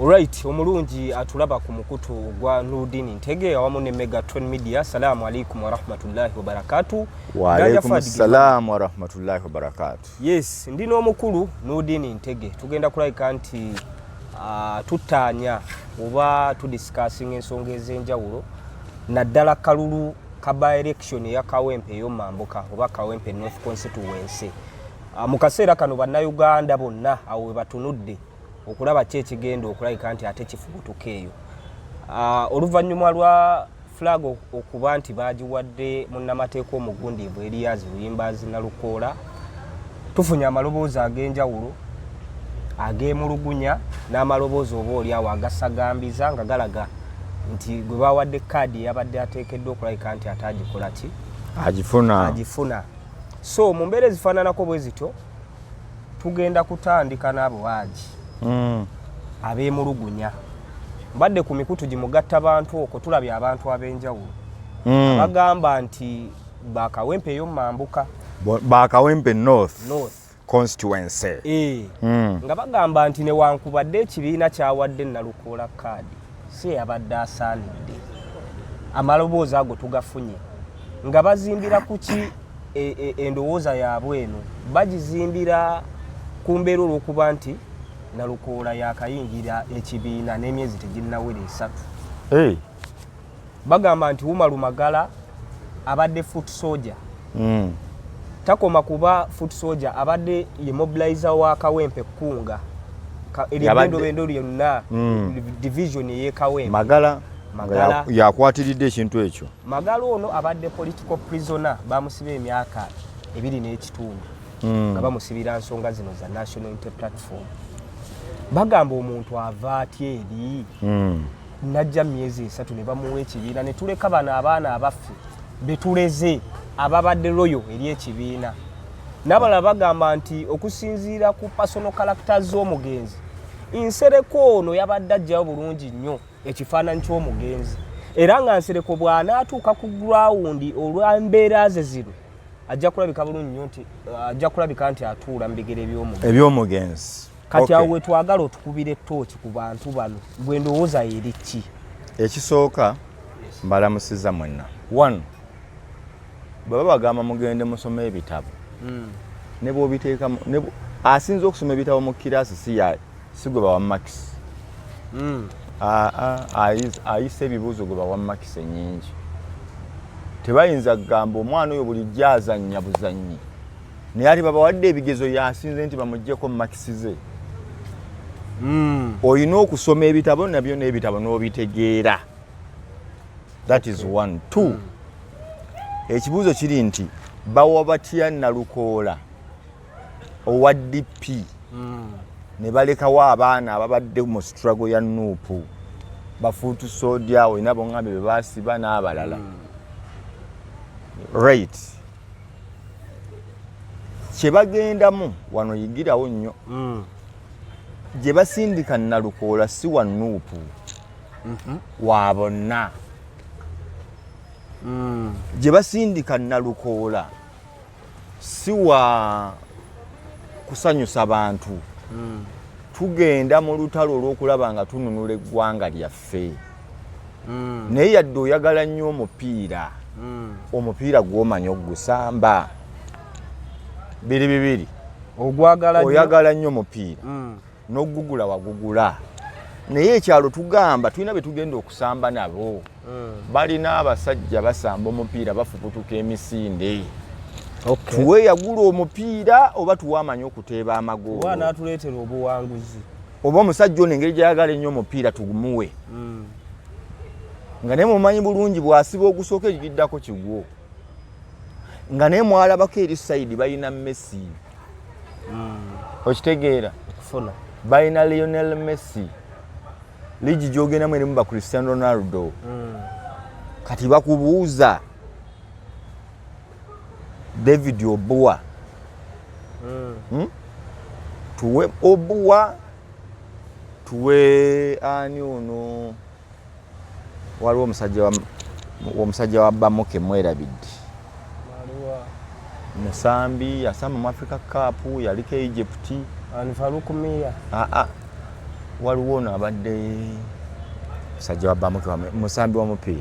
Alright, omulungi atulaba ku mukutu gwa Nurdin Ntege awamu ne Megatron Media. Assalamu alaikum warahmatullahi wabarakatuh. Wa alaikum salam warahmatullahi wabarakatuh. Yes, ndi n'omukulu Nurdin Ntege. Tugenda kulabika nti tuttaanya oba tudiscussinga ensonga ez'enjawulo, naddala kalulu ka by election eya Kawempe ey'omambuka oba Kawempe North Constituency. Mu kaseera kano Bannayuganda bonna awo we batunudde okulaba ki ekigenda okulabika nti ate kifubutuka eyo. Oluvannyuma lwa flag okuba nti bagiwadde munnamateeka omugundiivu Erias Luyimbazi Nalukoola, tufunye amaloboozi ag'enjawulo ag'emulugunya n'amaloboozi oba oli awo agasagambiza nga galaga nti gwe bawadde kaadi eyabadde ateekeddwa okulabika nti ate agikola ki? Agifuna. Agifuna. So mu mbeera ezifaananako bwe zityo, tugenda kutandika n'abo waagi abeemulugunya. Mbadde ku mikutu gimugatta bantu, okwo tulabye abantu ab'enjawulo abagamba nti Bakawempe ey'omambuka. Bakawempe North, North Constituency. E, nga bagamba nti newankubadde ekibiina kyawadde Nalukoola kaadi, si eyabadde asaanidde. Amaloboozi ago tugafunye nga bazimbira ku ki? Endowooza yaabwe eno bagizimbira ku mbeera olw'okuba nti Nalukoola yakayingira ekibiina n'emyezi teginnawera 3. Hey. Bagamba nti Umaru Magala abadde foot soldier. Takoma kuba foot soldier, abadde ye mobilizer wa Kawempe Kunga eryebendobendo lyonna, division ey'e Kawempe. Magala. Magala. Yakwatiridde ekintu ekyo. Magala ono abadde political prisoner, bamusiba emyaka 2 n'ekitundu nga bamusibira nsonga zino za National Unity Platform. Bagamba omuntu ava atya eri najja myezi 3 ne bamuwa ekibiina, ne tuleka bano abaana abaffe betuleze ababadde loyal eri ekibiina? N'abalala bagamba nti okusinziira ku personal characters z'omugenzi Nsereko, ono yabadde ajjayo bulungi nnyo ekifaananyi ky'omugenzi, era nga Nsereko bw'anaatuuka ku ground olw'embeera ze zino, ajja kulabika bulungi nnyo nti ajja kulabika nti atuula mu bigere by'omugenzi. Ebyomugenzi. Kati awo wetwagala otukubira ettooki ku bantu bano. Gwe ndowooza eri ki? Ekisooka, mbalamusiza mwenna. One, bwe babagamba mugende musome ebitabo, ne bwobiteekamu asinza okusoma ebitabo mu kiraasi si gwe bawa marks. Ayisa ebibuuzo gwe bawa marks ennyingi. Tebayinza kugamba omwana oyo bulijjo azannya buzannyi, naye ate babawadde ebigezo yasinze nti bamuggyeko marks ze. Olina okusoma ebitabo nabyo n'ebitabo n'obitegeera. That is one. Two, ekibuuzo kiri nti bawa batya Nalukoola owa DP ne balekawo abaana ababadde mu struggle ya NUP, ba foot soldier awo olina boŋŋambye be baasiba n'abalala, right? Kye bagendamu wano, yigirawo nnyo. Gye basindika Nalukoola si wa NUP, wa bonna. Gye basindika Nalukoola si wa kusanyusa bantu. Tugenda mu lutalo olw'okulaba nga tununula eggwanga lyaffe. Naye yadde oyagala nnyo omupiira, omupiira gw'omanyi ogusamba biri bibiri. Ogwagala nnyo. Oyagala nnyo omupiira n'ogugula wagugula, naye ekyalo tugamba tulina be tugenda okusamba nabo. Balina abasajja basamba omupiira, bafubutuka emisinde. Tuwe yagula omupiira oba tuwe amanyi okuteeba oba amagoolo anaatuleetera obuwanguzi. Oba omusajja ono engeri gyayagala ennyo omupiira tugumuwe, nga naye mumanyi bulungi bw'asiba ogusooka egiddako kigwo, nga naye mwalabako eri side balina Messi. Okitegeera? Okufuna. Balina Lionel Messi, liigi gyogendamu erimu ba Cristiano Ronaldo. Kati bakubuuza David Obua. Tuwe Obua, tuwe ani ono? Waliwo omusajja wa Bamuke, mwerabidde. Aliwa? Musambi yasamba mu Africa Cup, yaliko Egypt. Ani, Faruku Mia? Aa. Waliwo ono abadde musajja wa Bamuke, musambi w'omupiira,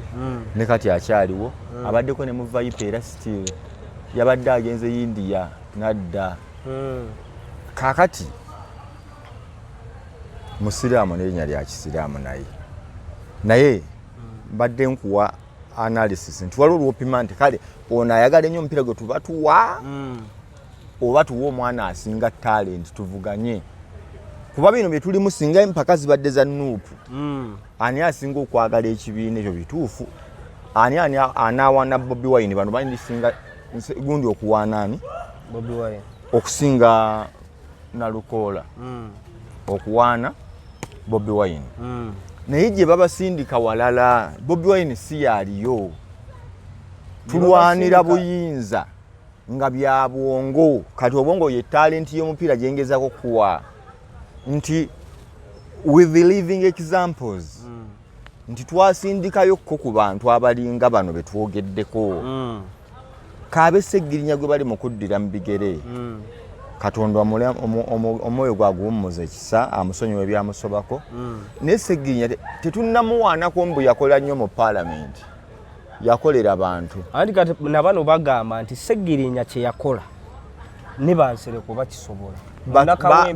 ne kati akyaliwo, abaddeko ne mu Vipers, era still yabadde agenze India nadda. Kaakati musiraamu n'erinnya lya kisiraamu, naye mbadde nkuwa analysis nti waliwo lwopima nti kale ono ayagala ennyo omupiira gwe tuba tuwa oba tuwa omwana asinga talent tuvuganye, kuba bino bye tulimu singa empaka zibadde za NUP, ani asinga okwagala ekibiina ekyo bituufu, ani anaawaana Bobi Wine? Bano bandisinga gundi okuwaana ani? Bobi Wine. Okusinga Nalukoola okuwaana Bobi Wine. Naye gye babasindika walala, Bobi Wine si yaaliyo. Tulwanira buyinza nga bya bwongo. Kati obwongo ye talent y'omupiira gyengezako kuwa nti with the living examples nti twasindikayo ko ku bantu abalinga bano betwogeddeko, kaabe Seggirinya gwe bali mu kuddira mu bigere. Katonda omwoyo gwaguwummuza ekisa, amusonyiwa ebyamusobako. Naye Seggirinya tetunnamuwaanako mbu yakola nnyo mu paalamenti, yakolera bantu. Anti kati nabano bagamba nti Seggirinya kye yakola ne bansereko bakisobola.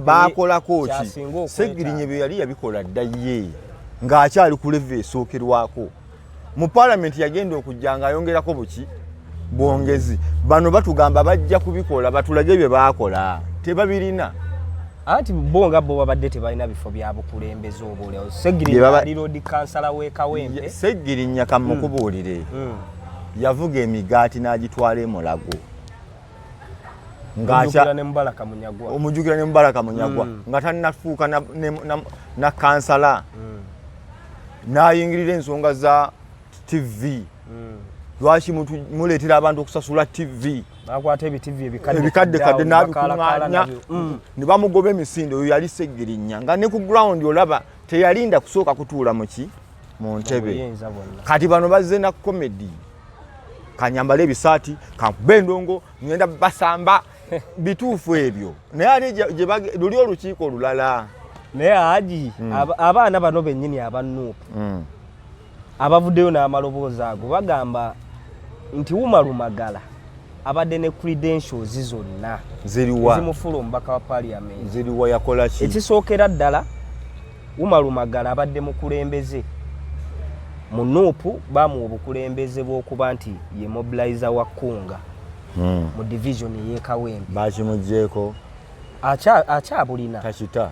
Bakolako ki? Seggirinya bye yali yabikola dda ye ng'akyali ku level esookerwako mu paalamenti, yagenda okujja ng'ayongerako buki bwongezi. Bano batugamba bajja kubikola, batulage bye baakola, tebabirina. Anti bo nga bo babadde tebalina bifo bya bukulembeze oba oliawo. Seggirinya ali road kansala w'e Kawempe. Seggirinya kamukubuulire, yavuga emigaati n'agitwala e Mulago. Omujjukira ne Mubaraka Munyagwa. Omujjukira ne Mubaraka Munyagwa, nga tannafuuka na kansala, n'ayingirira ensonga za TV. Lwaki muleetera abantu okusasula TV? Nakwata ebitivi ebikadde kadde n'abikuŋŋaanya ne bamugoba emisinde. Oyo yali Seggirinya nga ne ku ground olaba teyalinda kusooka kutuula muki mu ntebe. Obuyinza bwonna. Kati bano bazze na comedy, kanyambale ebisaati, kankube endongo, ngenda basamba. Bituufu ebyo, naye ate luli olukiiko olulala. Naye Haji, abaana bano bennyini aba NUP abavuddeyo n'amaloboozi ago bagamba nti Umar Magala abadde ne credentials zonna Ziriwa? ezimufuula omubaka wa parliament. Ziriwa? Yakola ki? Ekisookera ddala, Umar Magala abadde mukulembeze mu NUP, bamuwa obukulembeze bw'okuba nti ye mobilizer wa Kunga mu division ey'e Kawempe. Bakimugyeko. Akyabulina. Takita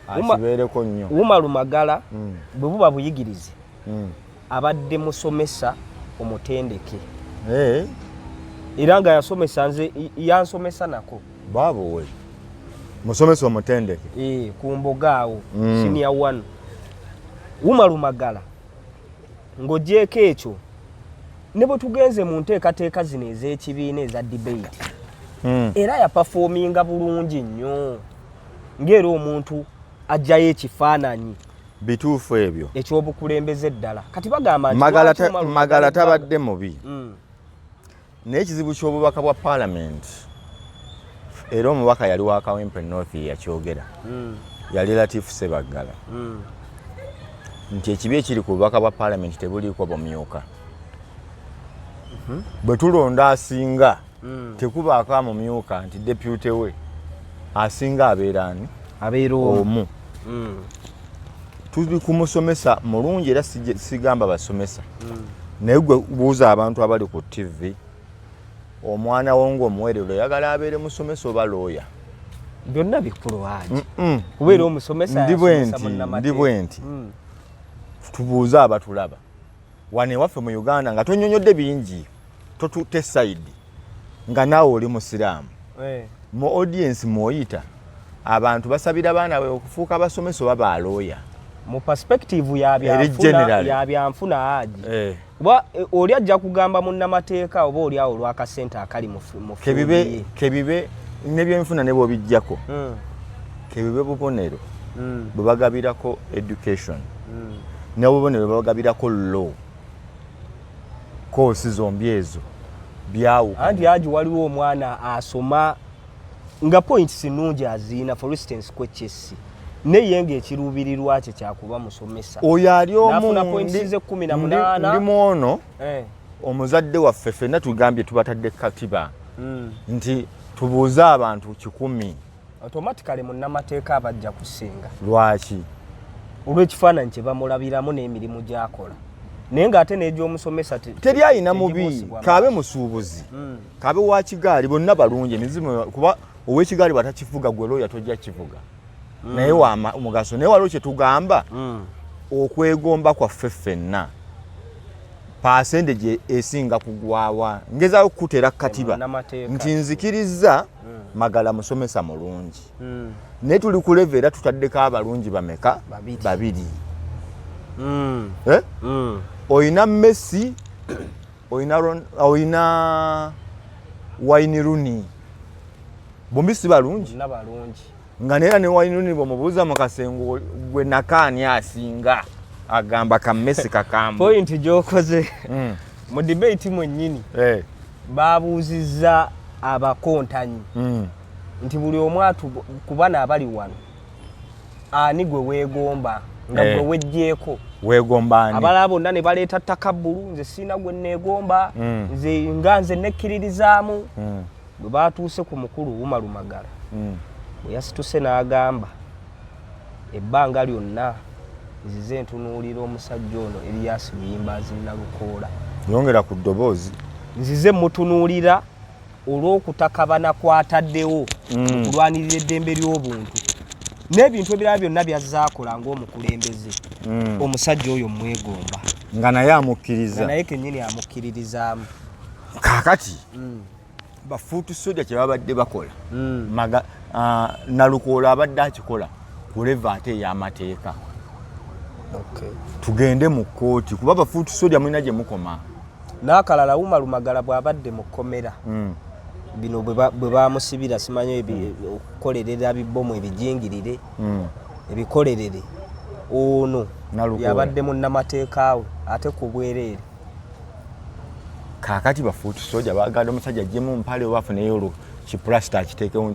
akibeereko nnyo. Umar Magala, bwe buba buyigirize, abadde musomesa omutendeke era nga yasomesa, nze yansomesa nako. Baabo we musomesa omutendeke. Ku mboga awo, senior one. Umar Magala, ng'ogyeko ekyo, ne bwe tugenze mu nteekateeka zino ez'ekibiina eza debate, era yaperforminga bulungi nnyo ng'era omuntu ajjayo ekifaananyi Bituufu ebyo. ekyobukulembeze ddala. Kati bagamba nti Magala lwaki Umar Magala tabadde mubi, naye ekizibu ky'obubaka bwa paalamenti, era omubaka yali wa Kawempe North yakyogera, yali Latifu Sebaggala, nti ekibi ekiri ku bubaka bwa paalamenti tebuliiko bumyuka. Bwe tulonda asinga, tekubaako amumyuka nti deputy we asinga abeera ani? Abeera omu. Omu. Tuli ku musomesa mulungi, era sigamba basomesa, naye gwe buuza abantu abali ku TV, omwana wo ng'omuweerero oyagala abeere musomesa oba looya? Byonna bikulu, Haji, kubeera omusomesa Ndi bwe yasomesa nti, munnamateeka. Ndi bwe nti. Tubuuze abatulaba wano ewaffe mu Uganda, nga tonyonyodde bingi, totutte side, nga naawe oli musiraamu, mu audience mwoyita abantu basabira baana bwe okufuuka abasomesa oba balooya? Mu perspective ya Eri byanfuna, general. ya byanfuna, Haji, kuba oli ajja kugamba munnamateeka oba oli awo olw'akasente akali mu Kebibe field ye. Kebibe nebyenfuna ne bwobijjako, kebibe bubonero bwe bagabirako education n'obubonero bwe bagabirako law course, zombi ezo byawuka. Anti Haji, waliwo omwana asoma nga points nnungi aziina, for instance ku HSC, Naye ng'ekiruubirirwa kye kyakuba musomesa. Oyo ali omu. N'afuna points ze 18. Ndi mwono. Eh. Omuzadde waffe, ffenna tugambye tubatadde katiba nti tubuuze abantu 100. Automatically munnamateeka abajja kusinga. Lwaki? Olw'ekifaananyi kye bamulabiramu n'emirimu gy'akola, naye ng'ate n'egy'omusomesa Teri ayina mubi. tegibuusibwa Kabe maaso. musuubuzi, kabe wa kigaali, bonna balungi. Emizimu, kuba ow'ekigaali bwatakivuga, gwe looya tojja kivuga, naye wa mugaso. Naye waliwo kyetugamba, okwegomba kwaffe ffenna, percentage esinga kugwawa? Ngezaako kukuteera katiba Munnamateeka. nti nzikiriza Magala musomesa mulungi, naye tuli ku level era tutaddeko abalungi bameka? Babiri. Babiri. Eh? Oyina Messi, oyina oyina Wayne Rooney, bombi si balungi? Bonna balungi. Nga neera ne Wayne Rooney bwemubuuza mu kasengo, gwe nakaani asinga, agamba ka Messi kakambu. Point gy'okoze, mu debate mwennyini babuuzizza abakontanyi nti buli omu atu ku bano abali wano, ani gwe weegomba nga gwe wejjeeko? Weegomba ani? Abalala bonna ne baleeta takabbulu, nze siina gwe neegomba, nze nga nze nekkiririzaamu. Bwe batuuse ku mukulu Umaru Magala, bwe yasituse n'agamba, ebbanga lyonna nzize ntunuulira omusajja ono Erias Luyimbazi Nalukoola. Yongera ku ddoboozi. Nzize mutunuulira olw'okutakabana kwataddewo okulwanirira eddembe ly'obuntu n'ebintu ebirala byonna byazaakola ng'omukulembeze. Omusajja oyo mwegomba. Nga naye Nga amukkiriza. Naye kennyini amukkiririzaamu. Kaakati ba foot soldier kye babadde bakola, Nalukoola abadde akikola ku level ate ey'amateeka. Tugende mu kkooti, kuba ba foot soldier mulina gye mukoma. N'akalala, Umaru Magala bw'abadde mu kkomera, bino bwe bamusibira, simanyi okukolerera bibomu ebijingirire, ebikolerere, ono Nalukoola. yabadde munnamateeka we ate ku bwereere. Kaakati ba foot soldier baagala omusajja aggyemu mpale oba afuneyo olwo kipulasita akiteekewo,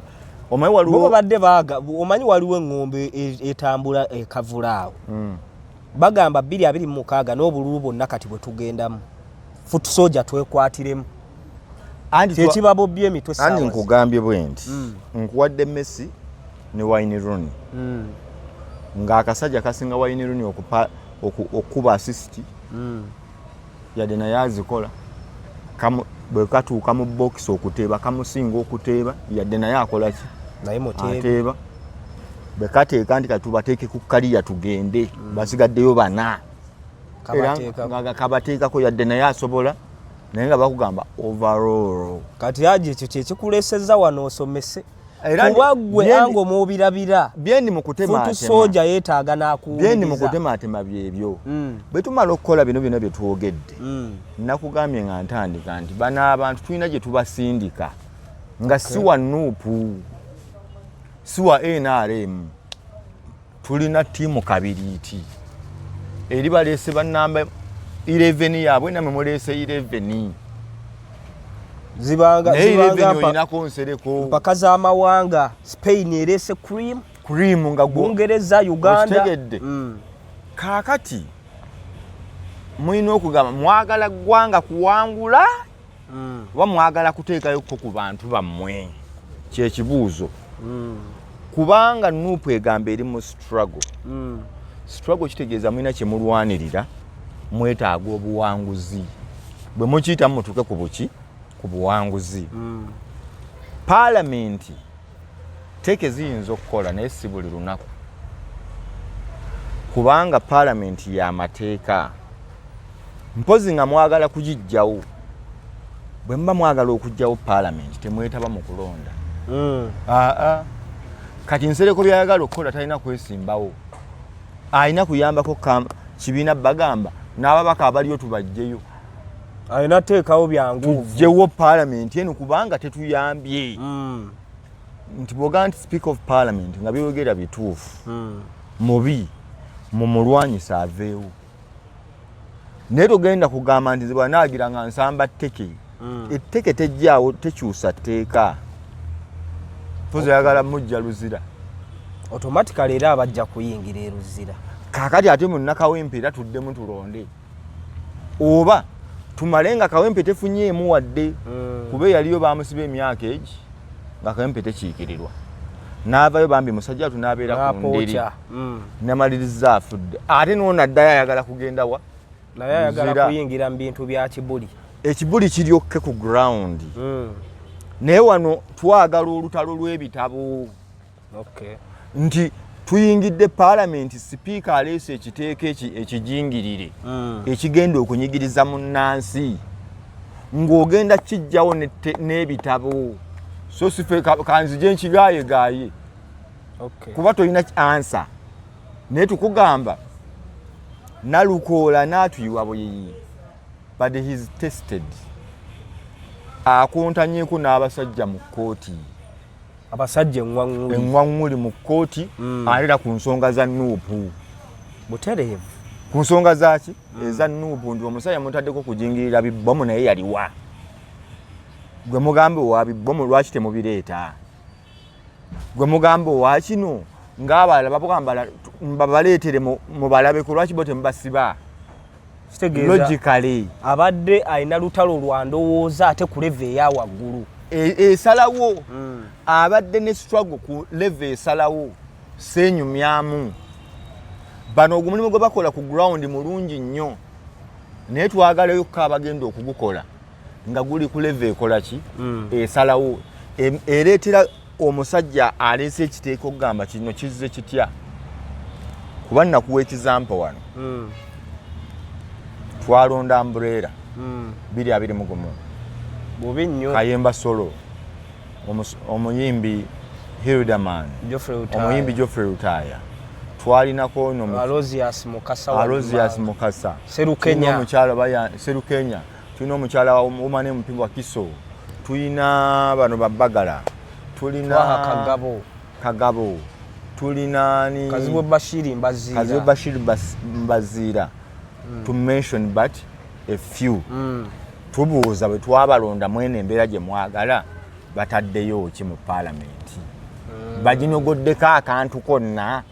omanyi Bo waliwo babadde baaga, omanyi waliwo eŋŋombe etambula ekavula awo. Bagamba 2026 n'obululu bwonna kati bwe tugendamu, foot soldier twekwatiremu. Anti Kyekiba bobbye emitwe anti essaawa zino. Nkugambye bwe nti nkuwadde Messi ne Wayne Rooney, ng'akasajja kasinga Wayne Rooney okukuba assist, yadde naye azikola. Bwe katuuka mu box okuteeba, kamusinga okuteeba, yadde naye akola ki? Naye muteebe. Ateeba. Bwe kateeka nti katubateeke ku kaliya tugende, basigaddeyo bana. Era Kabateekako. nga kabateekako, yadde naye asobola, naye nga bakugamba overall. Kati aji ekyo kyekikuleseza wano osomese, Era kuba gwe ango mwobirabira. Byendi mu Foot kutematema soldier yeetaaga Byendi mu n'akuwuliriza. kutematema byebyo. Bwe tumala okukola bino byonna bye twogedde, nakugambye nga ntandika nti bano abantu tulina gye tubasindika, nga si wa NUP, si wa NRM. Tulina ttiimu kabiriiti eri baleese banamba 11 yaabwe, namwe muleese 11. Zibanga Naye zibanga 11 olinako Nsereko. Mpaka z'amawanga, Spain ereese cream. Cream nga Bungereza, Uganda. Okitegedde? Kaakati mulina okugamba mwagala ggwanga kuwangula oba mwagala kuteekayoko ku bantu bammwe, kyekibuuzo. Kubanga NUP egamba eri mu struggle. Struggle kitegeeza mulina kyemulwanirira, mwetaaga obuwanguzi. Bwe mukiyitamu mutuuke ku buki, ku buwanguzi. Paalamenti teeke ziyinza okukola, naye si buli lunaku, kubanga paalamenti y'amateeka. Mpozi nga mwagala kugijjawo. Bwe muba mwagala okugjawo paalamenti, temwetaba mu kulonda. Aa, kati Nsereko byayagala okukola talina kwesimbawo, alina kuyambako kibiina. Bagamba n'ababaka abaliyo tubajjeyo. Alina teekawo byanguvu. Tujjewo paalamenti eno kubanga tetuyambye. Nti bwogamba nti Speaker of Parliament nga byogera bituufu, mubi, mumulwanyisa aveewo. Naye togenda kugamba nti nze bwanaagira nga nsamba tteke. Etteke tejjaawo, tekyusa tteeka. Mpozi oyagala mujja Luzira. Automatically era abajja kuyingira eruzira. Kaakati ate munnakawempe era tuddemu tulonde oba tumale nga Kawempe tefunyeemu wadde, kuba eyaliyo bamusiba emyaka egi nga Kawempe tekiikirirwa, n'avayo bambi musajja atu n'abeera ku ndiri. N'apooca. Namaliriza afudde, ate noono addayo ayagala kugenda wa? Naye ayagala Luzira. kuyingira mu bintu bya kibuli. Ekibuli kiryokke ku ground. Naye wano twagala olutalo lw'ebitabo nti tuyingidde paalamenti, sipiika aleese ekiteeka ekijingirire ekigenda okunyigiriza munnansi, ng'ogenda kijjawo n'ebitabo. So sife kanzije nkigaayegaye kuba tolina answer, naye tukugamba Nalukoola n'atuyiwa buyiyi, but he is tested, akontanyeko n'abasajja mu kkooti. Abasajja eŋŋwaŋŋuli. Eŋŋwaŋŋuli mu kkooti. Ate era ku nsonga za NUP. Butereevu. Ku nsonga zaki eza NUP, nti omusajja mutaddeko kujingirira bibbomu, naye yaliwa? Gwe mugambe owa bibbomu, lwaki temubireeta? Gwe mugambe owa kino, ng'abalala babugamba babaleetere mubalabeko, lwaki bo temubasiba? Kitegeeza logically abadde alina lutalo lwa ndowooza ate ku level eya waggulu. Esalawo. Abadde ne struggle ku level esalawo, seenyumyamu. Bano ogwo mulimu gwe bakola ku ground mulungi nnyo, naye twagalayo ko abagenda okugukola nga guli ku level ekola ki? Esalawo. Ereetera omusajja aleese ekiteeka okugamba kino kizze kitya, kuba nnakuwa example wano. Twalonda umbrella 2021. Bubi nnyo. Kayemba Solo, omuyimbi Hilderman, Geoffrey Lutaaya. Omuyimbi Geoffrey Lutaaya, twalinako ono Alozius Mukasa. Alozius Mukasa. Serukenya. Tulina omukyala baya Serukenya, tulina omukyala wa Woman MP wa Kiso, tulina bano babagala, tulina Twaha Kagabo. Kagabo, tulina ni Kazibwe Bashiri Mbaziira. Kazibwe Bashir Mbaziira, to mention but a few. Tubuuza, bwe twabalonda mwene embeera gye mwagala, bataddeyo ki mu paalamenti? Baginogoddeko akantu konna?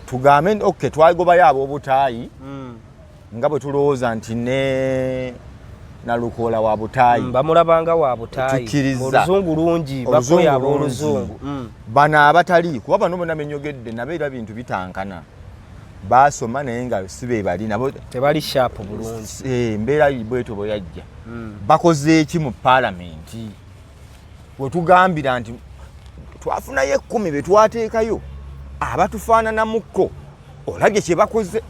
Tugambe nti ok, twagobayo ab'obutaayi, nga bwe tulowooza nti ne Nalukoola wa butaayi. Bamulabanga wa butaayi. Tukkiriza. Oluzungu lungi. Oluzungu Bakoya lungi. abooluzungu. Bano abatali, kuba bano bonna benyogedde nabo era bintu bitankana, basoma naye nga si be bali nabo. Tebali sharp bulungi. Embeera bwetyo bwe yajja. Bakoze eki mu paalamenti wetugambira nti twafunayo 10 be twateekayo abatufaananamukko? Olabye kye bakoze?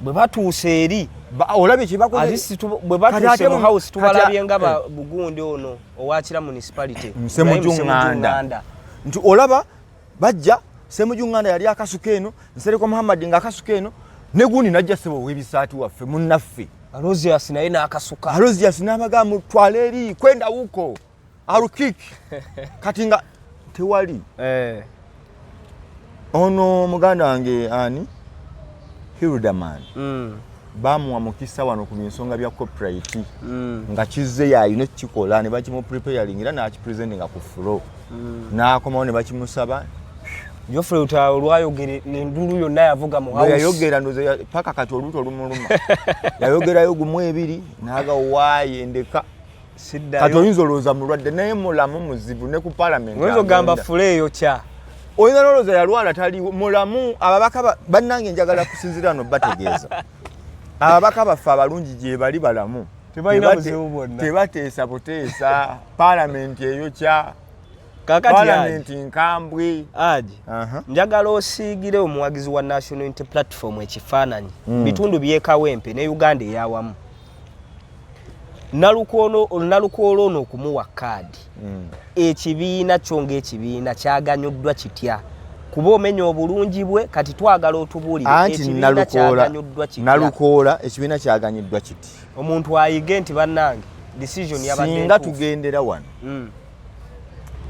Bwe batuuse eri Olabye kye bakoze? Ate si bwe batuuse Kati ate mu house, tubalabye nga bugundi ono owakira municipality. Ssemujju Ibrahim Ssemujju Nganda. Nganda. Nti olaba bajja, Ssemujju Nganda yali akasuka eno, Nsereko Muhammad nga akasuka eno, ne gundi najja, ssebo ow'ebisaati waffe munnaffe. Alozius naye n'akasuka. Alozius n'abagamba mutwale eri kwenda huko arukik. Kati nga tewali. Ono muganda wange ani, Hilderman, bamuwa mukisa wano ku nsonga bya copyright, nga kizze yalina okukikola, ne bakimupreparing era n'akipresentinga ku floor, n'akomawo ne bakimusaba. Geoffrey Lutaaya olwayogera endulu yonna yavuga mu Bwe house. yayogera ndoza paka kati oluuto olumuluma. Yayogerayo gumu ebiri n'aga waaye ndeka. Siddayo. Kati oyinza olowooza mulwadde, naye mulamu muzibu ne ku parliament. Oyinza okugamba agenda. fule eyo kya Oyinza nolowooza yalwala, taliwo, mulamu. Ababaka bannange, njagala kusinziira no bategeeza ababaka baffe abalungi gye bali, balamu. Tebalina buzibu bwonna. Tebateesa buteesa, paalamenti eyokya. Kakati Haji, Paalamenti nkambwe. Haji, Aha. njagala osiigire omuwagizi wa National Unity Platform ekifaananyi bitundu byekawempe ne Uganda eyawamu. Nalukoola ono okumuwa kaadi, ekibiina kyo ng'ekibiina kyaganyuddwa kitya? Kuba omenya obulungi bwe, kati twagala otubuulire Anti ekibiina Nalukoola kyaganyuddwa kitya? Nalukoola ekibiina kyaganyiddwa kiti. Omuntu ayige nti bannange decision yabadde Singa ntuufu. tugendera wano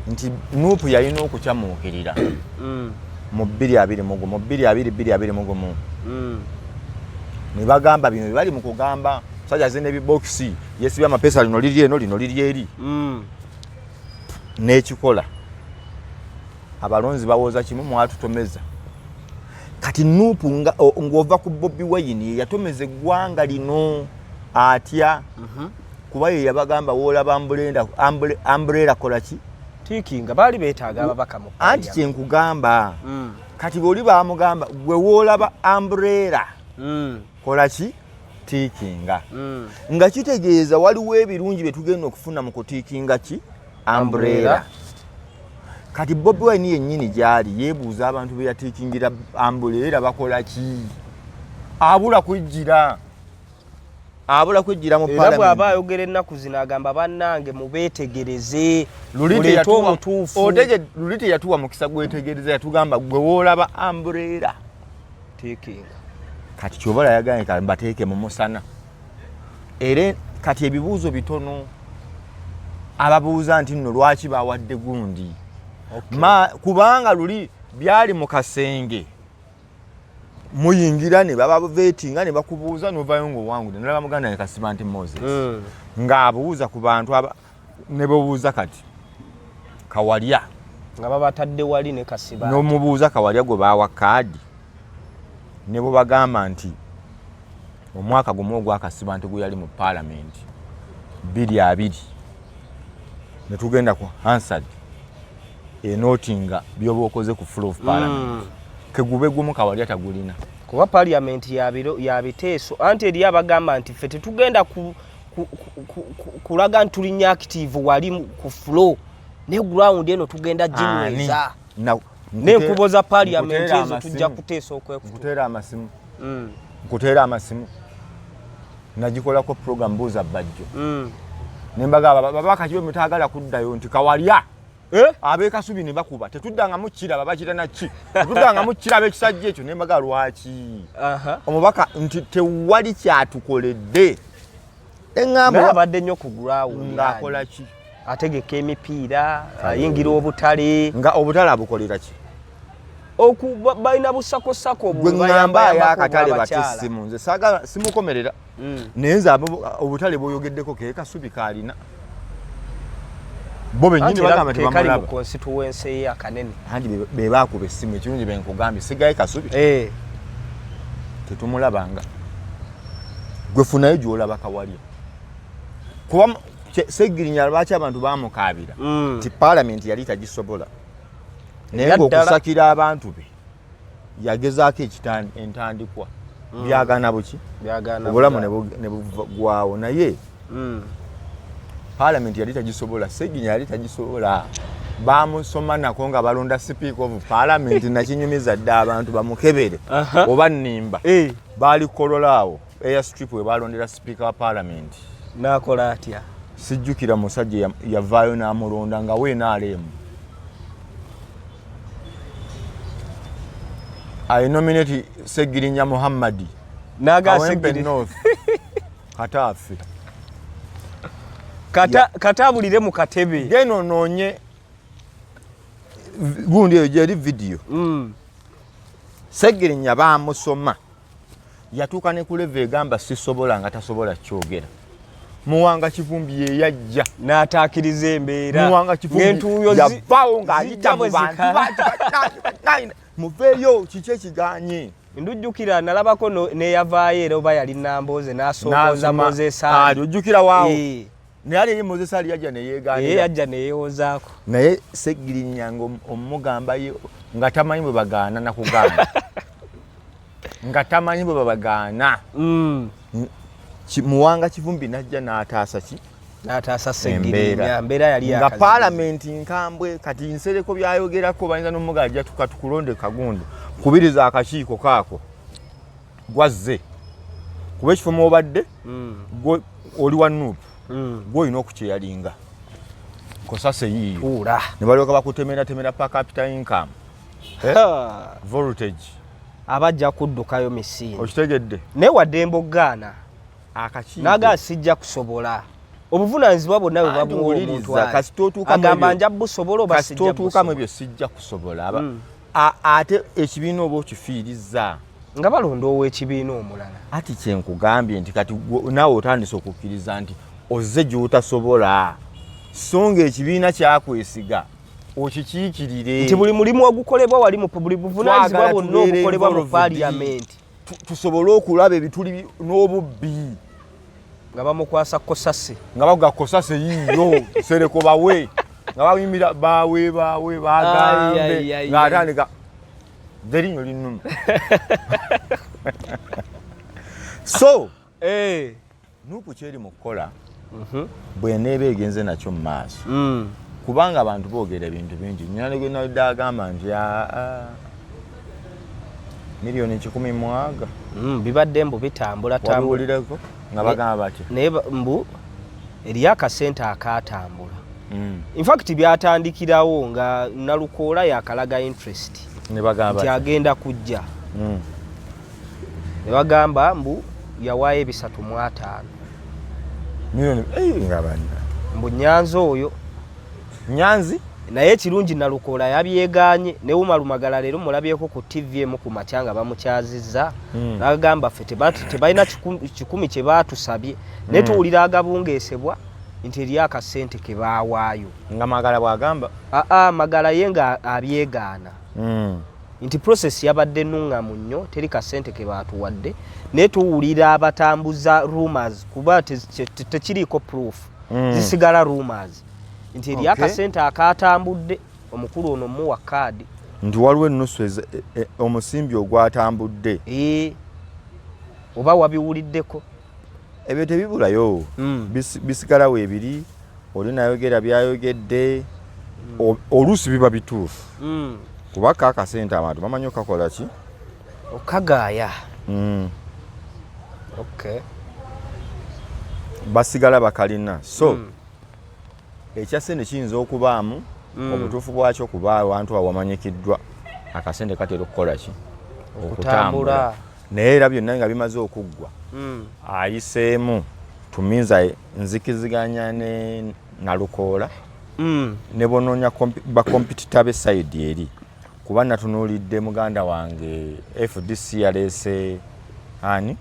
nti NUP yalina okukyamuukirira mu 2021, 2021, ne bagamba bino bye bali mu kugamba, musajja aze n'ebibokisi yesibye amapeesa, lino liri eno, lino liri eri, n'ekikola. Abalonzi bawooza kimu, mwatutomeza. Kati NUP ng'ova ku Bobi Wine, ye yatomeza eggwanga lino atya? Kuba ye yabagamba, woolaba umbrella kola ki? Tiikinga. Baali beetaaga ababaka mu Anti parliament. Kyenkugamba, kati bwoli bamugamba, gwe woolaba umbrella kola ki? Tiikinga. Nga kitegeeza waliwo ebirungi bye tugenda okufuna mu kutiikinga ki? Umbrella. Umbrella. Kati Bobi Wine yennyini gyali yeebuuza abantu be yatiikingira umbrella bakola ki? Abula kwejjira, abula kwejjira mu Era bw'aba parliament. ayogera ennaku zino agamba, bannange mubeetegereze, Luli muleete omutuufu. Luli teyatuwa mukisa gwetegereza, yatugamba gwe woolaba umbrella. Tiikinga. Kati kyoba yagambye kale mbateeke mu musana. Era kati ebibuuzo bitono ababuuza nti nno lwaki bawadde gundi. Kubanga luli byali mu kasenge, muyingira ne babavetinga ne bakubuuza novayo ngaowangudde. Nalaba muganda ne Kasiba nti Moses ng'abuuza ku bantu ne babuuza kati Kawalya. Nga babatadde wali ne Kasiba. N'omubuuza Kawalya gwe baawa kaadi, ne bwe bagamba nti omwaka gumu ogwakasiba nti gwe yali mu paalamenti 2020, ne tugenda ku Hansard enootinga byoba okoze ku floor of parliament, kegube gumu Kawalya tagulina. Kuba parliament ya biteeso, anti eri abagamba nti ffe tetugenda kulaga nti tulinya active wali ku floor, ne ground eno tugenda ginyweza. N'enkubo za parliament Nkuteera ezo tujja amasimu. kuteesa okwekutuka. Nkuteera amasimu. Nkuteera amasimu, nagikolako program Buuza Bajjo. Nembagamba, babaka kibe mutaagala kuddayo nti Kawalya. Eh? Ab'ekasubi ne bakuba, tetuddangamu kiraba, bakira naki, tetuddangamu kiraba ekisajja ekyo. Nembaga lwaki? Omubaka nti tewali kyatukoledde. Naye Eŋŋamba abadde nnyo ku ground. Ng'akola ki? Ategeka emipiira, ayingira obutale. Nga obutale abukolera ki? Balina busakosako. Gwe ŋŋamba ay'akatale bate essimu, nze saagala simukomerera. Naye nze obutale bwoyogeddeko ke Kasubi kaalina, bo bennyini bagamba kekali mu tebamulaba. Constituency ye akanene. Anti be baakuba essimu. Ekirungi benkugambye sigaye Kasubi. Tetumulabanga. Gwe funayo gyolaba Kawalya, kuba Segirinya lwaki abantu bamukaabira? Nti paalamenti yali tagisobola, naye Era ddala. ngaokusakira abantu be yagezaako entandikwa byagaana buki? Byagaana. Obulamu Bulamu. ne bugwawo, naye paalamenti yali tagisobola. Seginya yali tagisobola, bamusoma nako nga balonda speaker of parliament. Nakinyumiza dda abantu bamukebere. Oba nnimba? Baali Kolola awo airstrip we balondera speaker wa parliament. Nakola atya? Sijjukira musajja yavaayo n'amulonda nga weenaaleemu. I nominate Segirinya Muhammadi, Naga Kawempe Segiri. North, Kataafe. Kata abulire mu katebe. Genda onoonye gundi eyo gyeri vidiyo. Segirinya bamusoma, yatuuka ne ku level egamba sisobola, nga tasobola kyogera. Muwanga Kivumbi ye yajja N'ataakiriza embeera. Muwanga Kivumbi Ng'entuuyo yavaawo ng'ayita zijja mu bwe bantu, zikala. "Bannange, muveeyo, kiki ekiganye?" Ndujjukira nalabako neyavaayo era oba yali Nambooze n'asoomooza Moses Ali Ali. ojjukira waawo? Naye ali eri Moses Ali yajja Ye neyeegaanira. yajja neyeewozaako. Naye Segirinya nga omugamba ye nga tamanyi bwe bagaana, nakugaana nga tamanyi bwe babagaana. Muwanga Kivumbi najja n'ataasa ki? N'ataasa Segirinya, mbeera yali Nga yakazibu. paalamenti nkambwe. Kati Nsereko byayogerako bayinza n'omuga ajja tuka tukulonde kagundi kubiriza akakiiko kaako gwazze kuba ekifo mwobadde. Gwe oli wa NUP, gwe olina okukyeyalinga kosase yiiyo. Tuula. Ne balyoka bakutemeratemera per capita income, voltage. Abajja kuddukayo misinde. Okitegedde? Naye wadde mbogaana Akakiiko naga sijja kusobola obuvunaanyizibwa bwonna bwe Anti babuwa omuntu. wuliriza, Ali kasita otuuka mu agamba ebyo- nja busobola oba kasita sijja otuuka mu busobola. ebyo sijja kusobola. Ate ekibiina oba okifiiriza. Nga balonda ow'ekibiina omulala. Ati kyenkugambye nti kati naawe otandise okukkiriza nti ozze gy'otasobola, so nga ekibiina kyakwesiga. Okikiikirire. Nti buli mulimu ogukolebwa wali mu buli buvunaanyizibwa Twagala bwonna tubeere obukolebwa mu involved. parliament. Tusobole okulaba ebituli n'obubbi. Nga bamukwasa kosase. Nga bavuga kosase yiiyo sereko bawe nga bayimbira bawe bawe Ai, ai, bagambe ai, ng'atandika erinyo linnuma. So NUP kyeri mu kukola bweneeba egenze nakyo mu maaso, kubanga abantu boogera ebintu bingi. Nyina ne gwe nalidde agamba nti aa 160 million. Bibadde mbu bitambula tambula. Wabiwulireko nga bagamba batya? Naye mbu eriyo akasente akatambula. Infact byatandikirawo nga Nalukoola yakalaga interest Ne bagamba nti batya? agenda kujja. Ne bagamba mbu yawaayo 350. Miliyoni nga banna. Mbu Nyanzi oyo. Nyanzi. Naye ekirungi Nalukoola yabyegaanye. Ne Umaru Magala leero mulabyeko ku TV emu ku makya nga bamukyazizza, n'agamba ffe tebalina kikumi kye baatusabye, naye tuwulira agabungeesebwa nti eri akasente ke baawaayo. Nga Magala bw'agamba? Aa, Magala ye nga abyegaana nti process yabadde nuŋŋamu nnyo, teri kasente ke baatuwadde, naye tuwulira abatambuza rumors kuba tekiriiko proof. Zisigala rumors nti eri akasente akatambudde omukulu ono muwa kaadi. Nti waliwo ennusu omusimbi ogwatambudde. Ee, oba wabiwuliddeko? Ebyo tebibulayo. Bisigalawo ebiri oli nayogera byayogedde. Oluusi biba bituufu kuba ka akasente abantu bamanyi okakola ki. Okagaaya. Okay. Basigala bakalina, so ekya sente kiyinza okubaamu obutuufu bwakyo kuba awantu awo wamanyikiddwa akasente katera okukola ki? Okutambula. Naye era byonna nga bimaze okuggwa, ayiseemu tuminza nzikiziganya ne Nalukoola ne bonoonya ba competitor be side eri, kuba natunuulidde muganda wange FDC yaleese ani?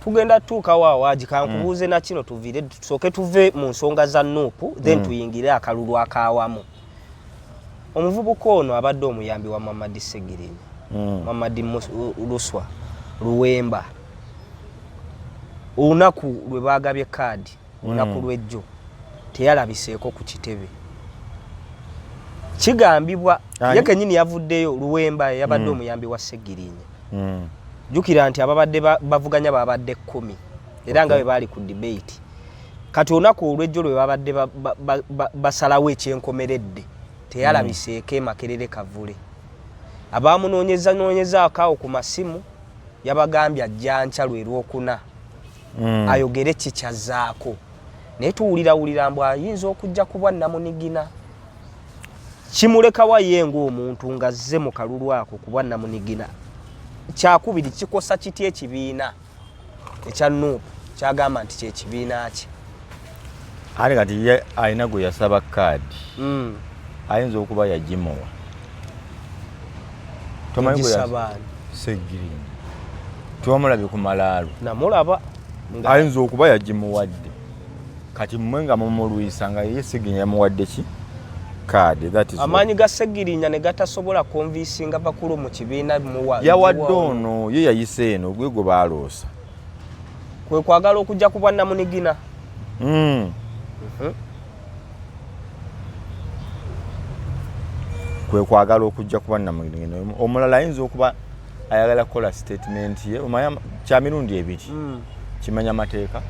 Tugenda tutuukawo awaaji. Kankubuuze na kino, tuviire, tusooke tuve mu nsonga za NUP, then tuyingire akalulu akawamu. Omuvubuka ono abadde omuyambi wa Mamadi Segirinya, Mamadi Luswa Luwemba, olunaku lwe bagabye kaadi, olunaku lwejjo teyalabiseeko ku kitebe. Kigambibwa Ani? ye kenyini yavuddeyo. Luwemba yabadde omuyambi wa Segirinya. Jjukira nti ababadde bavuganya babadde 10 era nga bwe baali ku debate. Kati olunaku olwejjo lwe babadde basalawo ekyenkomeredde, teyalabiseeko e Makerere Kavule. Abamunoonyeza noonyezaako awo ku masimu, yabagambye ajja nkya lwe lwokuna ayogere kikyazaako, naye tuwulirawulira mbu ayinza okujja kubwa namunigina. Kimulekawa ye ng'omuntu ng'azze mu kalulu ako kubwa namunigina? Kyakubiri, kikosa kitya ekibiina ekya NUP kyagamba nti kyekibiina kye? Ate kati ye alina gwe yasaba kaadi, ayinza okuba yagimuwa. Tomanyi gwe Yagisaba ani? Segirinya tewamulabye ku malaalo? Namulaba nga Ayinza okuba yagimuwadde. Kati mmwe nga mumulwisa nga ye Segirinya yamuwadde ki kaadi, that is Amaanyi ga Segirinya ne gatasobola convincinga bakulu mu kibiina muwa Yawadde muwa- ono ye yayise eno gwe gwe baaloosa. Kwe kwagala okujja ku bwannamunigina. Kwe kwagala okujja kuba namunigina. Omulala ayinza okuba ayagala kukola statement ye. Omanya kya mirundi ebiri, kimenya mateeka.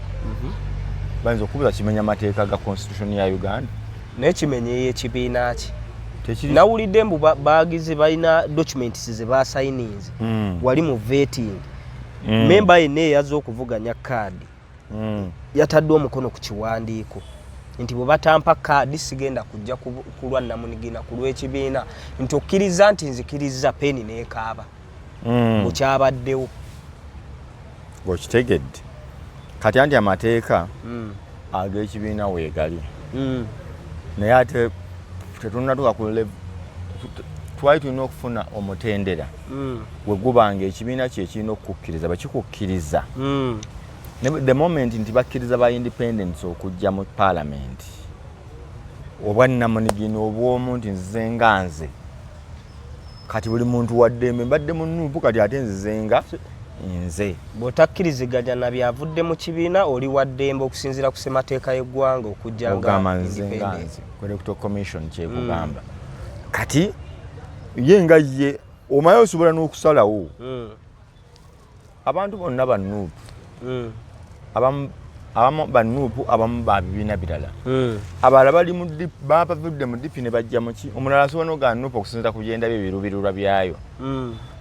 Bayinza okubuuza kimenya mateeka ga constitution ya Uganda? Naye kimenyeyo ekibiina ki? Tekiri. Nawulidde mbu bagize balina documents ze basayininze wali mu vetting. Memba yenna eyazze okuvuganya kaadi yatadde omukono ku kiwandiiko nti bwe batampa kaadi sigenda kujja kulwa namunigina ku lw'ekibiina, nti okkiriza nti nzikiriza peni n'ekaaba. Bukyabaddewo. Ng'okitegedde kati anti amateeka ag'ekibiina weegali, naye ate tetunnatuuka ku level twali tulina okufuna omutendera we gubanga ekibiina kye kirina okukukkiriza bwe kikukkiriza. The moment nti bakkiriza ba independence okujja mu parliament. Obwannamunigina obw'omu nti nzize nga nze. Kati buli muntu waddembe, mbadde mu NUP, kati ate nzize nga nze. Bw'otakkiriziganya na byavudde mu kibiina, oli wa ddembe okusinziira ku ssemateeka y'eggwanga okujja nga ogamba nzize nga independent. nze ku Electoral Commission kyekugamba. Kati ye nga ye omanyi osobola n'okusalawo. Abantu bonna ba NUP, abamu ba NUP, abamu ba bibiina birala, abalala bali mu DP, bavudde mu DP ne bajja muki. Omulala asobola n'ogamba NUP okusinziira ku byendabye ebiruubirirwa byayo.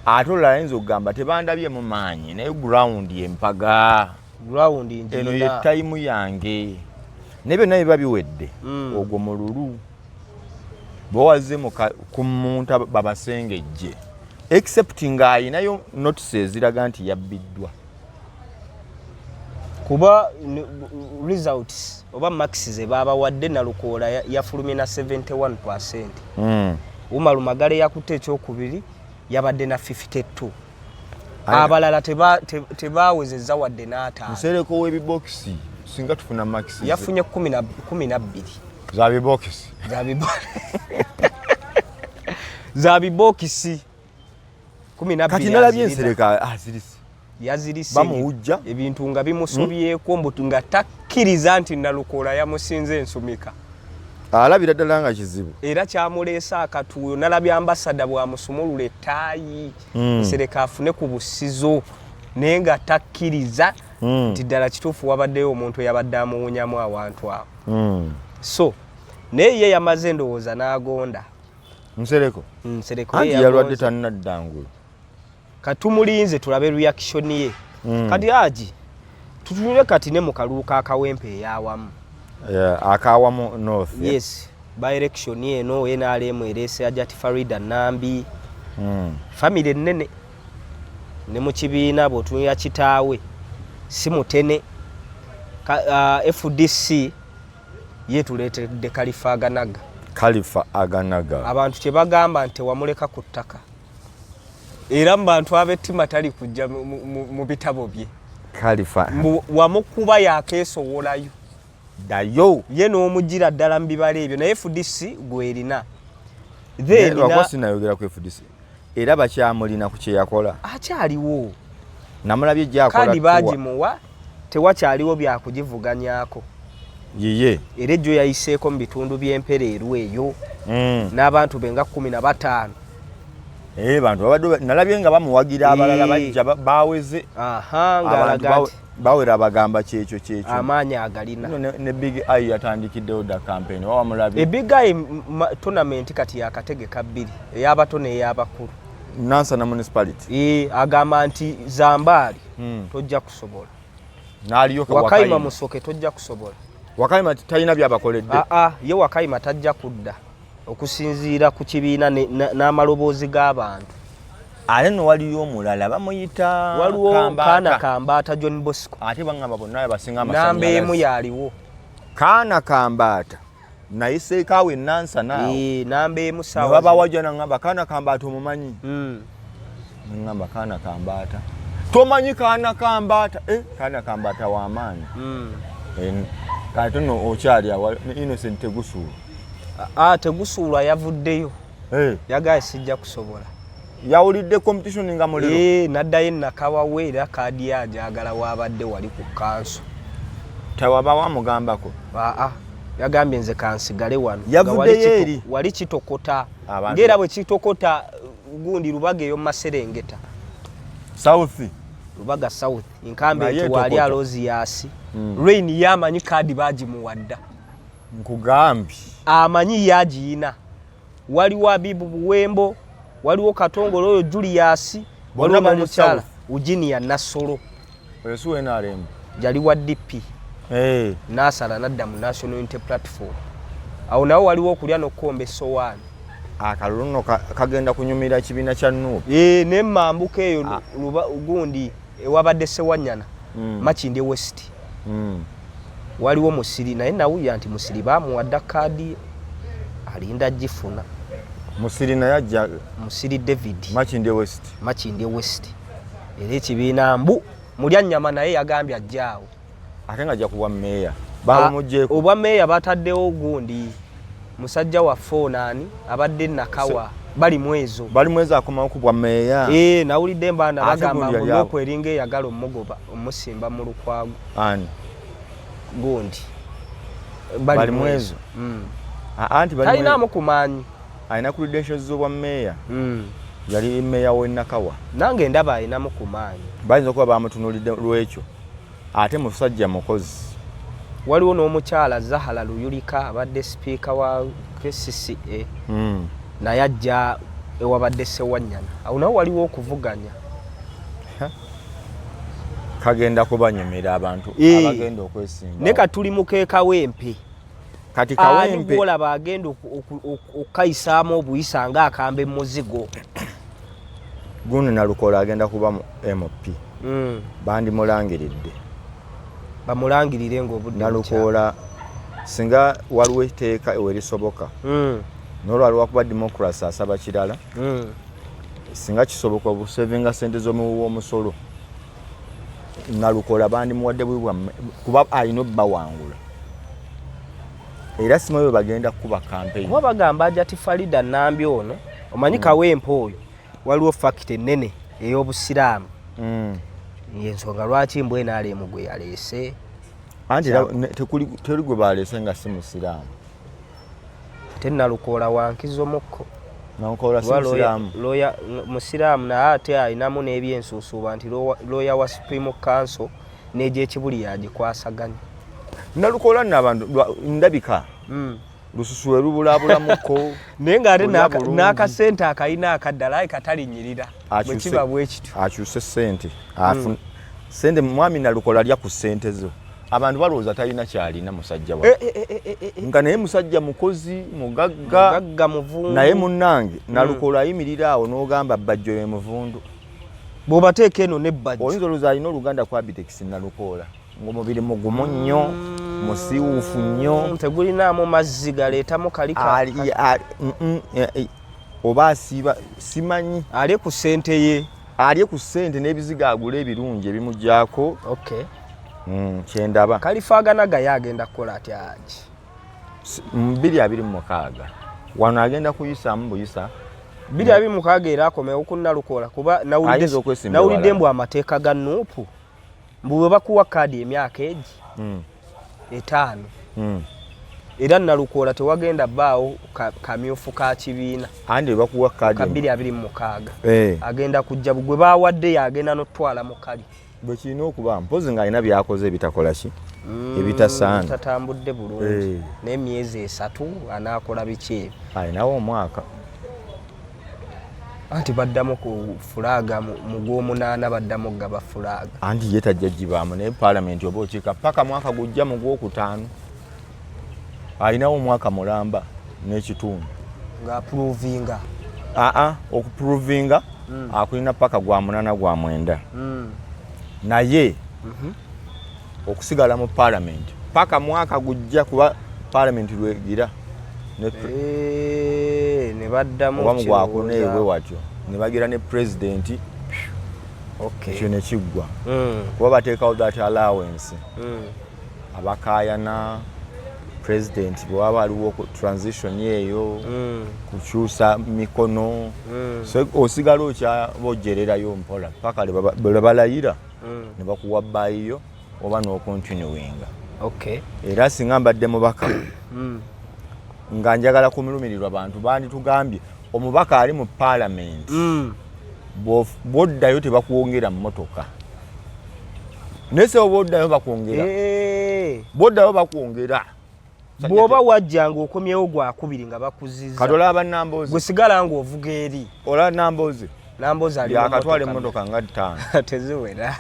Ate olulala ayinza okugamba tebandabye mu maanyi, naye ground empaga ground eno njirina. Ye time yange, naye byonna biba biwedde. Ogwo mululu bwewazze ku muntu babasengejje, except ng'ayinayo notice eziraga nti yabbiddwa. Kuba results oba marks ze babawadde, Nalukoola yafulumye na 71%. Umaru Magale yakutte ekyokubiri, yabadde na 52. Abalala tebawezezza wadde n'ataano. Nsereko w'ebibokisi, singa tufuna marks yafunye 12. Za bibokisi. Za bibokisi 12. Kati nalabye Azirina. Nsereka azirise. Yazirise. Bamuwujja. Ebintu nga bimusobyeko, mbu nga takkiriza nti Nalukoola yamusinze ensumika. Alabira ddala nga kizibu. Era kyamuleese akatuuyo. Nalabye ambasada bwamusumulula ettaayi. Nsereka afune ku busizo, naye nga takkiriza nti ddala kituufu wabaddeyo omuntu eyabadde amuwunyamu awantu awo. So naye ye yamaze ndowooza n'agonda. Nsereko. Nsereko ye Anti yalwadde. yagonze. Tannaddangula. Katumulinze tulabe reaction ye. Kati agi tutunule kati ne mu kalulu ka Kawempe eyawamu. Yeah, akawamu North, yeah? Yes, by election eno NRM ereese Hajati Farida Nambi. Famire ennene ne mu kibiina bw'otunulira kitaawe si mutene. FDC ye tuleetedde Kalifa Aganaga. Kalifa Aganaga. Abantu kye bagamba nti tewamuleka ku ttaka, era mu bantu ab'ettima tali kujja mu bitabo bye. Kalifa. Mbu wamukuba yakeesowolayo. Ddayo. Ye n'omugira ddala mu bibala ebyo, naye FDC gwerina. Then lwakuba sinayogera ku FDC, era bakyamulina ku kyeyakola. Akyaliwo. Namulabye gyakola. Kadi tour. Bagimuwa, tewakyaliwo byakugivuganyako. Yiye. Era ejjo yayiseeko mu bitundu by'empereeru eyo n'abantu be nga 15. Eh, bantu babadde nalabye nga bamuwagira abalala. Bajja baweze. Aha, Abantu ng'alaga nti bawera bagamba kyekyo kyekyo. Amaanyi agalina. No, ne Big Eye yatandikiddewo dda campaign, wawamulabye? E Big Eye tournament kati yakategeka bbiri, ey'abato n'ey'abakulu. Nansana Municipality. Agamba nti Zambaali tojja kusobola. N'aliyo Wakayima. Wakayima. Musoke tojja kusobola. Wakayima talina byabakoledde. Aa, ye Wakayima tajja kudda okusinziira ku kibiina n'amaloboozi g'abantu. Ate no waliyo omulala bamuyita Waliwo Kambaata. Kaana Kambaata John Bosco. Ate baŋŋamba bonna basinga Namba emu amasannyalaze. yaliwo. Kaana Kambaata nayiseeko awo enansana awo. Namba emu saawa ne zino. Babawajja naŋŋamba Kaana Kambaata omumanyi? Naŋŋamba Kaana Kambaata tomanyi Kaana Kambaata? Eh, Kaana Kambaata w'amaanyi. Eh, kati nno okyali awa ne Innocent Tegusuula. Ah, Tegusuulwa yavuddeyo. Eh, yagaye sijja kusobola. Yawulidde competition nga muliro. N'addayo enakawawe, era kaadi ye agyagala waabadde wali ku kanso. Tewaba wamugambako? Aa, yagambye nze kansigale wano. Nga Yavuddeyo eri? Wali kitokota. Abantu Ngaera bwe kitokota gundi Lubaga eyo Maserengeta. South. Lubaga South inkambe Naye nti wali etokota. Aloziyasi Rain yamanyi kaadi bagimuwadda. Nkugambye. Amanyi yagiyina. Waliwo Abibu Buwembo, waliwo Katongole oyo Julius. Bonna Waliwo bali n'omukyala South. Eugenia Nassolo. Oyo si NRM? Yali wa DP. Eh, Nasala nadda mu National Unity Platform. Awo nawo waliwo okulya n'okukomba essowaani. Akalulu nno kagenda kunyumira kibiina kya NUP. Nemambuka eyo. Ah. Gundi ewabadde Sewanyana. Makindye West. Waliwo Musiri, naye nawulira nti Musiri bamuwadda kaadi, alinda gifuna. Musiri naye ajja. Musiri David. Makindye West. Makindye West, era ekibiina mbu mulya nyama, naye yagambye ajjaawo. Ate nga ajja kuwa meeya, babamugyeko. Obwa meeya bataddewo gundi. Musajja waffe ono ani abadde Nakawa, bali mwezo. Bali mwezi akomawo ku bwa meeya. Eh, nawulidde mbaana Ate bagamba gundi mbu yali awo. Nuupu eringa eyagala omugoba omusimba mu Lukwago. Ani? Gundi. Bali mwezo. Anti Bali Talinaamu kumaanyi. Alina credentials z'obwa meeya. Yali meeya w'e Nakawa. Nange ndaba alinamu kumaanyi. Bayinza okuba bamutunuulidde lwekyo, ate musajja mukozi. Waliwo n'omukyala Zahara Luyirika abadde sipiika wa KCCA, naye ajja ewabadde Sewanyana. Awo nawo waliwo okuvuganya. Kagenda kubanyumira abantu abagenda okwesimba. Ne katuli mukeekawempe. Kati Ani Kawempe gwolaba agenda okukayisaamu obuyisa ng'akamba emuzigo? Guno Nalukoola agenda kuba mu MP. Bandimulangiridde. Bamulangirire ng'obudde Nalukoola singa waliwo etteeka ewerisoboka, n'olwali wakuba democracy asaba kirala, singa kisoboka obusevinga sente z'omuwi w'omusolo, Nalukoola bandimuwadde bwi bwamme, kuba alina obbawangula, era simanyi bwe bagenda kukuba campaign. Kuba bagamba Hajati Farida Nambi ono, omanyi Kawempe oyo waliwo fact ennene ey'obusiraamu, yensonga lwaki mbw NRM gwe yaleese. Anti era teri gwe baleese nga si musiraamu. Ate Nalukoola wankizo mukko. Nalukoola si Kuba musiraamu. Lawyer, musiraamu, naye ate alinamu n'ebyensuusuuba nti lawyer wa Supreme Council n'egyekibuli yagikwasaganya. Nalukoola nno abantu ndabika lususu lwe lubulaabulamuko. Naye ng'ate Olya bulungi. N'akasente akalina akaddala aye katalinyirira bwe kiba bwe kityo. Akyuse sente. Sente, mwami Nalukola alya ku sente zo. Abantu balowooza talina kyalina musajja wa nga naye musajja mukozi, mugagga. Mugagga, muvundu. Naye munnange Nalukola ayimirira awo n'ogamba Bajjo ye muvundu. Bw'obateeka eno ne Bajjo, oyinza olowooza alina oluganda ku Abitex. Nalukoola ng'omubiri mugumu nnyo, musiiwuufu nnyo. Tegulinaamu mazzi galeetamu kalika. Oba asiiba simanyi. Alye ku ssente ye. Alye ku ssente n'ebizigo agule ebirungi ebimugyako. Kyendaba. Kalifaaganaga ye agenda kukola atya, Haji? Mu 2026 wano agenda kuyisaamu buyisa. 2026 era akomewo ku Nalukoola, kuba Ayinza okwesimba nawulidde ewalala. mbu amateeka ga Nuupu, mbu bwe bakuwa kaadi emyaka egi 5, era Nalukoola tewagenda bbaawo kamyufu ka kibiina. Andi bakuwa kaadi Ka 2026 agenda kujja gwe bawadde, yagenda n'otwala mu kali. Bwe kirina okuba, mpozi ng'alina byakoze ebitakola ki, ebitasaana. Tatambudde bulungi. N'emyezi 3 anaakola biki ebyo? Alinawo omwaka. Anti baddamu ku flag mu gw'omunaana, baddamu gaba flag. Anti ye tajja gibaamu, naye paalamenti oba okiika paka mwaka gujja mu gwokutaano, alinawo omwaka mulamba n'ekitundu. Ng'aprovinga. Aa, okuprovinga akulina paka gwa munaana, gwa mwenda, naye okusigala mu paalamenti paka mwaka gujja, kuba paalamenti lwegira Ne baddamu oba mugwakuna kirowooza. Ebwe watyo ne bagira ne pulezidenti, ekyo ne kiggwa, kuba bateekawo that allowance. Abakaayana pulezidenti bwe waba waliwo transition eyo, kukyusa mikono. So osigala okyabojjererayo mpola paka lwe balayira ne bakuwa bbayiyo oba n'okontinuinga. Era singa mbadde mubaka nga njagala kumulumirirwa bantu, banditugambye omubaka ali mu paalamenti, bw'oddayo tebakwongera mmotoka, naye sebo bw'oddayo bakwongera. Bw'oddayo bakwongera. Bw'oba wajja ng'okomyewo gwakubiri nga bakuziza. Kati olaba Namboozi. Gwe sigala ng'ovuga eri. Olaba Namboozi. Namboozi ali mu Yakatwala mmotoka. Emmotoka nga ttaano. Teziwera.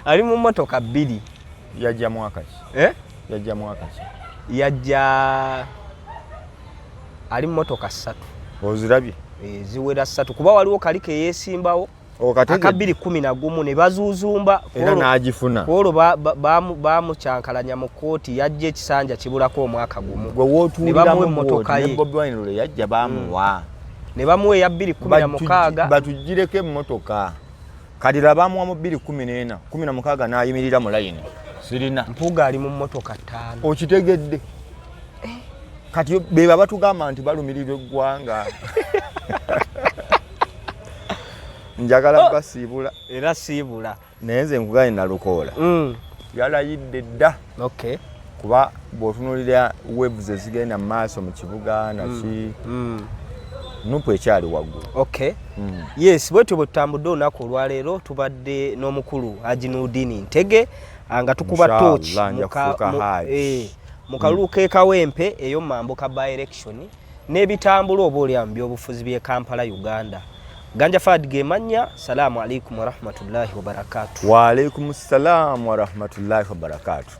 Ali mu mmotoka bbiri. Yajja mwaka ki? Eh? Yajja mwaka ki? Yajja ali mu mmotoka ssatu. Ozirabye? Eh, ziwera ssatu, kuba waliwo kali keyeesimbawo aka 2011 ne bazuuzumba. Era n'agifuna. Kwolwo bamukyankalanya mu kkooti, yajja ekisanja kibulako omwaka gumu. Gwe Ne bamuwa wootuuliramu emmotoka ne ye. Bobi Wine lwe yajja bamuwa. Ne bamuwa eya 2016. Batugireko emmotoka. Kati laba bamuwa mu 2014, 16 n'ayimirira mu layini sirina. Mpuuga ali mu mmotoka ttaano. Okitegedde? Kati beba batugamba nti balumirirwa eggwanga. Njagala basiibula. Era siibula. Naye nze nkugambye, Nalukoola yalayidde dda. Kuba bw'otunuulira waves ezigenda mu maaso mu kibuga naki, NUP ekyali waggulu. Okay. Yes, bwetyo bwe tutambudde olunaku olwaleero. Tubadde n'omukulu Haji Nurdin Ntege, nga tukuba Inshallah, tooki nja kufuuka Haji. Mu kalulu k'e Kawempe ey'omumambuka by election n'ebitambula oba oli mu byobufuzi by'e Kampala, Uganda. Ganja Fad gemanya. Salaamu alaikum warahmatullahi wabarakatu. Waalaikum salaamu warahmatullahi wabarakatu.